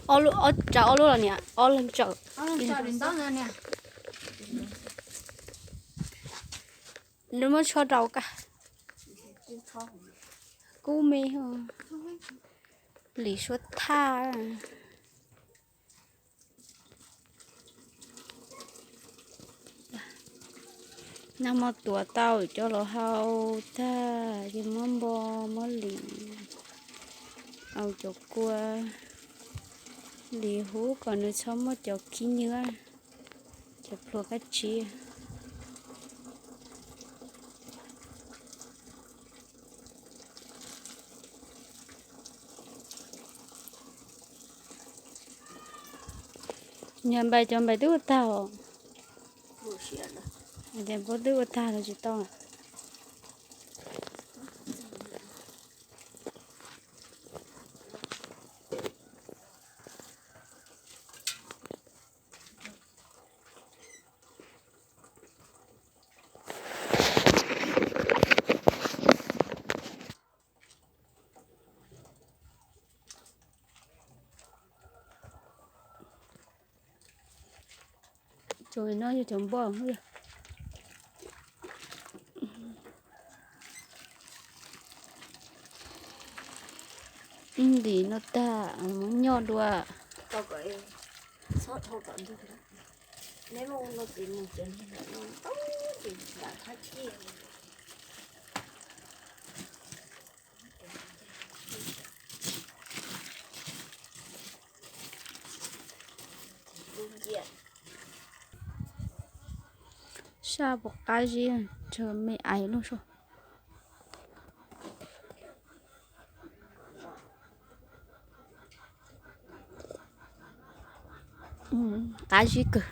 Ob lub, ob, tsa ob lub los niam, ob leeg tsawm. Nws muab tshuab rau ka. Kub me, lim suab thaj. Nag hmo tuav tau cov los hau tag ces muab npo, muab lim, au cov kua, lim huv kom nws txhob muaj cov khib nywb, cov plhuav kab tsib. Nyuag npais, cov npais twb ua tag os. Hais tias puab twb ua tag los tsis tau. Cov no yog cov npoj. Ib ntim no tag, muab nyoj dua. Sab puas qab zib, tsawg me ais lug sua. Qab zib kawg.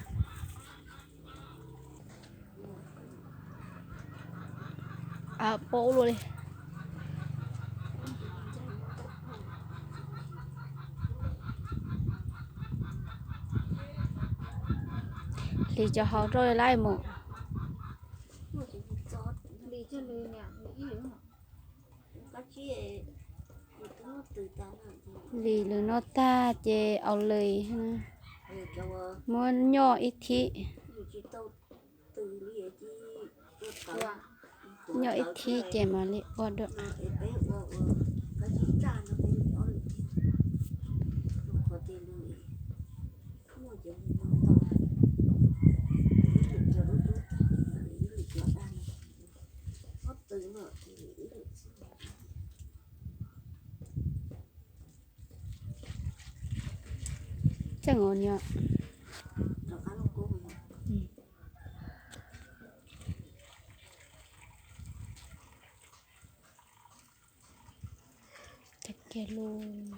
Paub luaj li. Hliv cov hauv rau lawm mus. Hliv lwm no tag ces au li, muab nyoj ib thib. Nyoj ib thib ces mam li ua dua. Tseem ua nyo. Kiag lub.